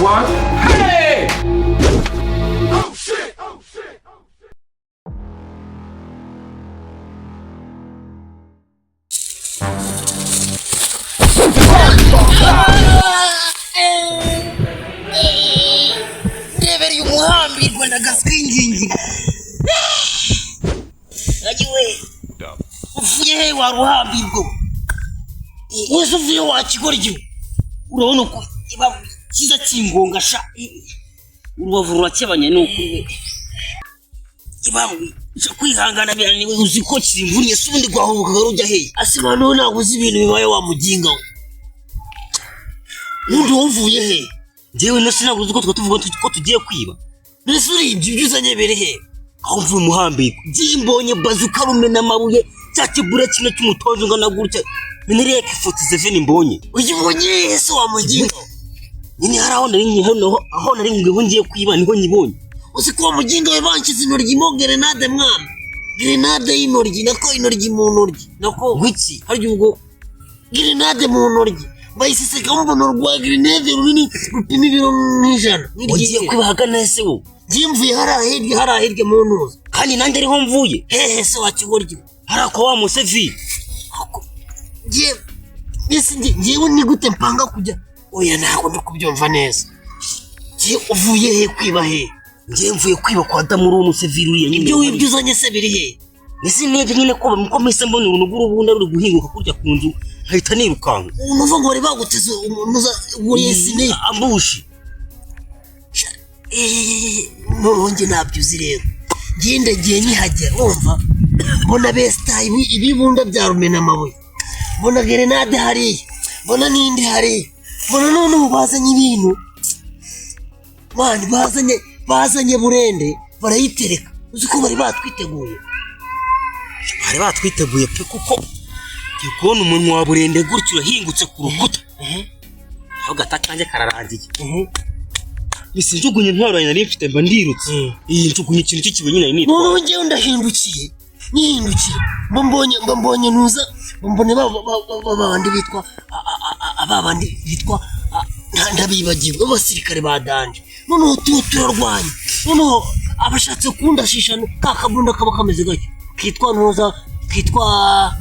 One. Hey! Ndebereye umuhambirwa ndagaswingingira. Agiwe uvuye he wa ruhambirwa? Wese uvuye wa kigoryi? Urabona uko iba cyiza kingonga sha, urubavu rurakebanye. Ni ukuri we ibabwe kwihangana birananiwe. Uzi ko kimvunye se? Ubundi rwahubukaga rujya hehe? Asima noneho ntabwo uzi ibintu bibaye wa muginga we. Ubundi wowe uvuye he? Njyewe na sinabuze uko twa tuvuga ko tugiye kwiba. Mbese uribye ibyo uzanye bere he? Aho mvuye umuhambirwa mbonye bazuka rumena amabuye, cya kibura kimwe cy'umutozo ungana gutya minireke 47 mbonye. Uyibonye he se wa muginga? Nyine hari aho nari aho aho nari ngiye ngiye kwiba niho nyibonye. Uzi ko wa muginga we banshyize intoryi mo gerenade mwana, gerenade y'intoryi, nako intoryi mu ntoryi, nako gwiki harya ubwo gerenade mu ntoryi bayisesekamo, mbona rwa gerenade runini rupima ibiro nk'ijana. Ugiye kwiba ahagana ese wowe? Ngiye mvuye hariya hirya, hariya hirya mu ntuza. Kandi nanjye ariho mvuye. Hehe se wa kigoryi? Hariya kwa wa musevili. Ngiye mbese ngewe ni gute mpanga kujya? Oya, ntabwo ndi kubyumva neza. Ngiye uvuye he kwiba he? Ngiye mvuye kwiba kwa Damuru w'umusevili uriya nyine. Ibyo wibye uzanye se biri he? Ese nibyo nyine ko ko mpise mbona uruntu rw'urubunda ruri guhinguka kurya ku nzu nkahita nirukanka. Ubu ngo bari baguteze umuntu uza wuriye sine ambushi. Noneho njye ntabyo uzi rero. Ngiye ndagiye nkihagera wumva mbona besita ibibunda bya rumena amabuye, mbona gerenade hariya, mbona n'indi hariya, mbona noneho bazanye ibintu mani, bazanye burende barayitereka. Uzi ko bari batwiteguye? Bari batwiteguye pe, kuko ngiye kubona umunwa wa burende gutyo urahingutse ku rukuta, aho gata kanjye kararangiye. Mbese njugunye intwaro yanjye nari mfite, mba ndirutse. Iyi njugunye ikintu cy'ikibuye nyine nari nitwaye. Noneho njyewe ndahindukiye, nyihindukiye mba mbonye ntuza, mba mbonye ba bandi bitwa ba bandi bitwa ndabibagiwe, b'abasirikare ba danje. Noneho tuba turarwanya, noneho abashatse kundashisha ka kabunda kaba kameze gutya kitwa ntuza, kitwa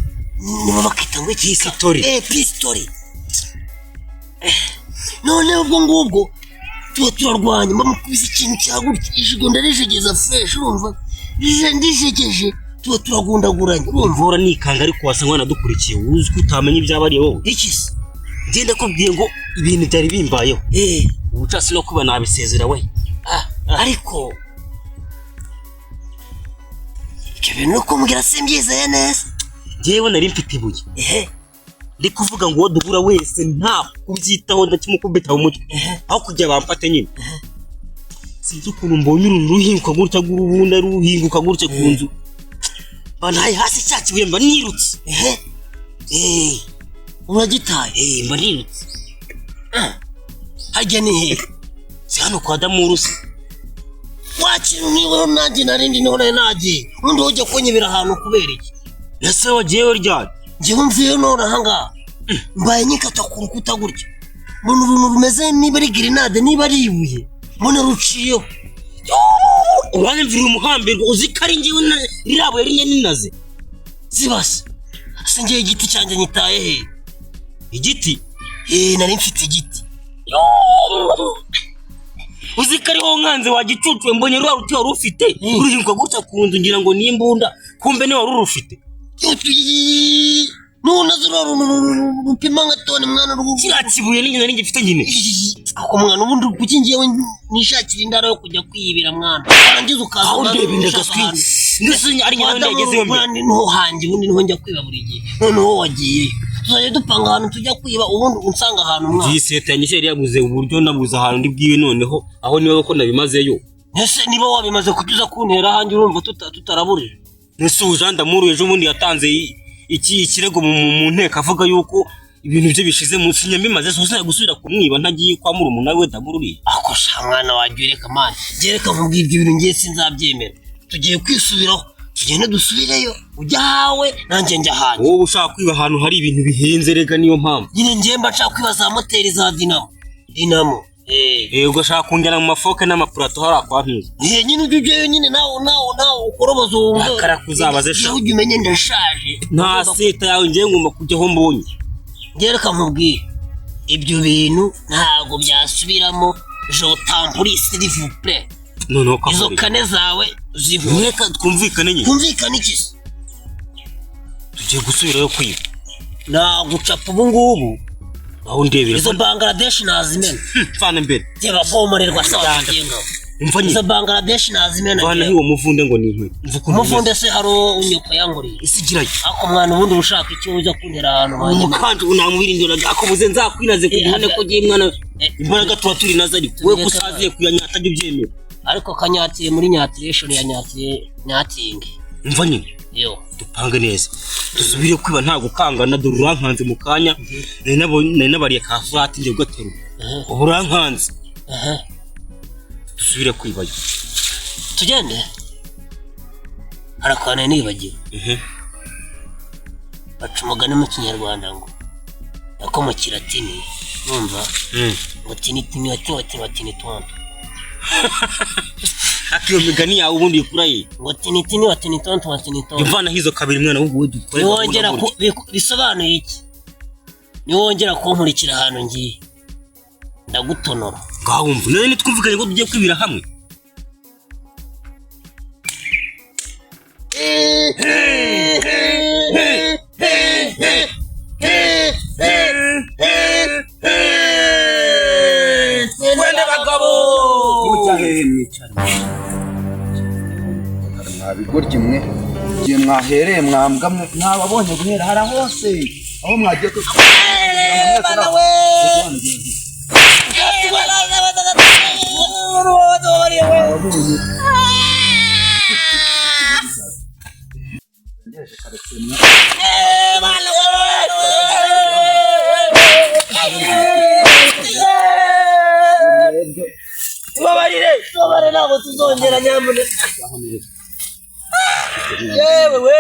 niba bakita ngo iki? Pisitori. Pisitori. Noneho ubwo ngubwo tuba turarwanya, bamukubise ikintu cya gutya, ijigo ndarijegeza fresh, urumva ndijegeje, tuba turagundaguranye, urumva. Mvura nikanga ariko wasanga wanadukurikiye, uzi ko utamenya ibyabariye wowe. Iki se? Ngenda kubwiye ngo ibintu byari bimbayeho. Ubucasi no kuba nabisezera we. Ariko ibyo bintu uri kumbwira simbyizeye neza. Njyewe nari mfite ibuye. Ndi kuvuga ngo uwo duhura wese nta kubyitaho ndakimukubita mu mutwe aho kugira bamfate nyine. Sinzi ukuntu mbonye uru ruhinguka gutya rw'urubunda ruhinguka gutya ku nzu, mba ntaye hasi cya kibuye, mba nirutse. Uragitaye? Mba nirutse. Harya ni he? Si hano kwa Damuru se? Wakintu niba nanjye narindi niho nari nagiye, ubundi wowe ujya kunyibira ahantu kubera iki? Ese wagiyeyo ryari? Njyewe mvuyeyo none ahangaha, mbaye nyikata ku rukuta gutya, mbona uruntu rumeze niba ari gerenade niba ari ibuye, mbona ruciyeho. Uranyumvira umuhambirwa, uzi ko ari njyewe ririya buye rinye ninaze zibase se? Ngewe igiti cyanjye nyitaye he? Igiti? Nari mfite igiti. Uzi ko ariho nkanze wa gicucu? Mbonye rwa ruti wari ufite ruhinguka gutya ku nzu, ngira ngo ni imbunda, kumbe ni wari urufite. None ziriya runtu rupima nka toni mwana kiriya kibuye ni nari ngifite nyine. Ako mwana, ubundi kuki ngewe nishakira indaro yo kujya kwiyibira mwana, warangiza ukaza aho ndeba indagaswi mbese ari njye nawe yagezeyo mbere. Niho hanjye, ubundi niho njya kwiba buri gihe. Noneho wagiyeyo, tuzajya dupanga ahantu tujya kwiba, ubundi unsanga ahantu mwana. Iyi seta yanjye yari yabuze uburyo, nabuze ahantu ndi bwiwe noneho aho niba ko nabimazeyo. Ese niba wabimaze kuki uza kuntera ahanjye? Urumva tutaraburije. Ese ubu Jean Damour ejo bundi yatanze iki ikirego mu nteko avuga yuko ibintu bye bishize munsi nyamimaze, so gusubira kumwiba ntagiye kwa murumuna we Damour uriya. Ako sha mwana wanjye, reka mani, njye reka nkubwire, ibyo bintu ngiye sinzabyemera. Tugiye kwisubiraho, tugende dusubireyo, ujya ahawe nanjye njya ahanjye. Wowe ushaka kwiba ahantu hari ibintu bihenze rega, niyo mpamvu. Nyine njye mba nshaka kwiba za moteri za dinamo dinamo. Ugashaka kunjyana mu mafoke n'amapurato hariya kwa ntuza. Nyine ujye ujyayo nyine, nawe ukoroboza uwo. Akarakuzabaze sha. Ujye umenye ndashaje. Nta seta yawe, ngiye ngomba kujya aho mbonye. Njye reka nkubwire, ibyo bintu ntabwo byasubiramo. Je t'en prie, s'il vous plaît. Noneho Izo kavure. kane zawe zivuye. Reka twumvikane nyine. Kumvikana iki se? Tugiye gusubirayo kwiba. Nagucapa ubu ngubu. Aho ndebera. Izo Bangladesh nazimena. Mvana imbere. Jye bakomorerwa se wakinga. Umva nyine. Izo Bangladesh nazimena. Mvana uwo muvunde ngo ni inkweto. Umva ukuntu. Umufunde se hari uwo unyoko yanguriye? Isi igirayo. Ako mwana, ubundi ushaka icyo uza kuntera ahantu hanyuma? Umukanje unamubirindira akubuze, nzakwinaze kuguhane ko giye mwana. Imbaraga tuba turi nazo, ariko we kusaziye kuyanyata jya ubyemera. Ariko kanyatire muri nyatireshoni ya nyatire nyatingi. Umva nyine. Yo. Dupange neza, dusubire kwiba nta gukangana. Dore urankanze mu kanya, nari nabariye ka furati ngiye kugaterura, ubu urankanze. Dusubire kwibayo. Tugende, harakwana nibagiwe. Baca umugani mu Kinyarwanda ngo nako mu Kilatini numva ngo tini tini wa tini wa tini wa tini tonto. Ati iyo migani yawe ubundi ikura ye? Ngo tini tini wa tini tonto wa tini tonto. Imvanaho izo kabiri mwana w'ubu, we dukore. Niwongera bisobanuye iki? Niwongera kunkurikira ahantu ngiye, ndagutonora. Ngaho wumva none nitwumvikanye ko tugiye kwibira hamwe. Twende bagabo. Mujya hehe? Mwicara mwabigoryi mwe, igihe mwahereye mwambwa mwe, mwababonye guhera hara hose aho mwagiye. Bana we. Mwababonye. Bana we. Tubabarire. Tubabare, ntabwo tuzongera nyamuneka. Yewe we.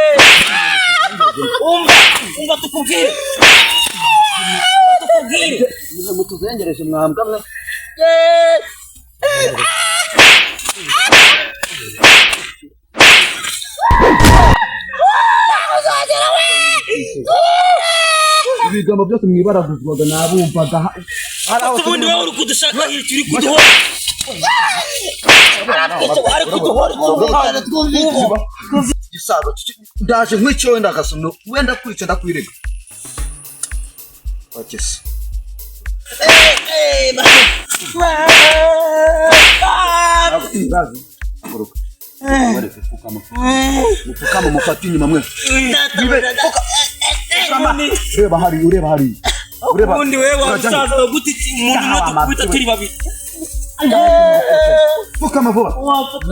Umva, umva tukubwire. Tukubwire. Muze mutuzengereje mwambwa mwe. Ibigambo byose mwibaraguzwaga nabumvaga hari aho. Ubundi wowe uri kudushaka hirya, uri kuduhora, ari kuduhora. Gisaza, ndaje nkwice, wenda agasomno, wenda kwica ndakwirega wakese. Ntabwo haguruka. Bareke, pfukama, mupfukama, mufate inyuma mwe. Pfukama, reba hariya, ureba hariya, ureba. Ubundi wewe Urajya he? wamusaza we, gute umuntu umwe dukubita turi babiri? Pfukama vuba,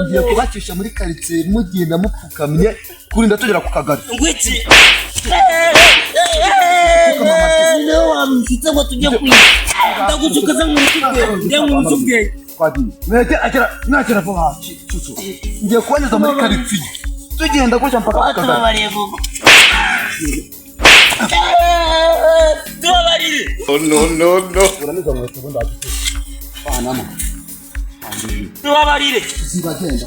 ngiye kubacisha muri karitsiye mugenda mupfukamye kurinda tugera ku kagari. Ngwiki? Pfukama amaguru. Niwe wamfite ngo tujye kwiga. Ndagusukaza nkurusha ubwenge, njye nkurusha ubwenge. Twagiye, mwegera, agera, mwegera vuba. Cucu, ngiye kubanyuza muri karitsiye tugenda gutya mpaka ku kagari. Tubabariye vuba. Tubabarire. Uraniza nkweto ubundi watutuye banamo. Tubabarire. Zibagenda.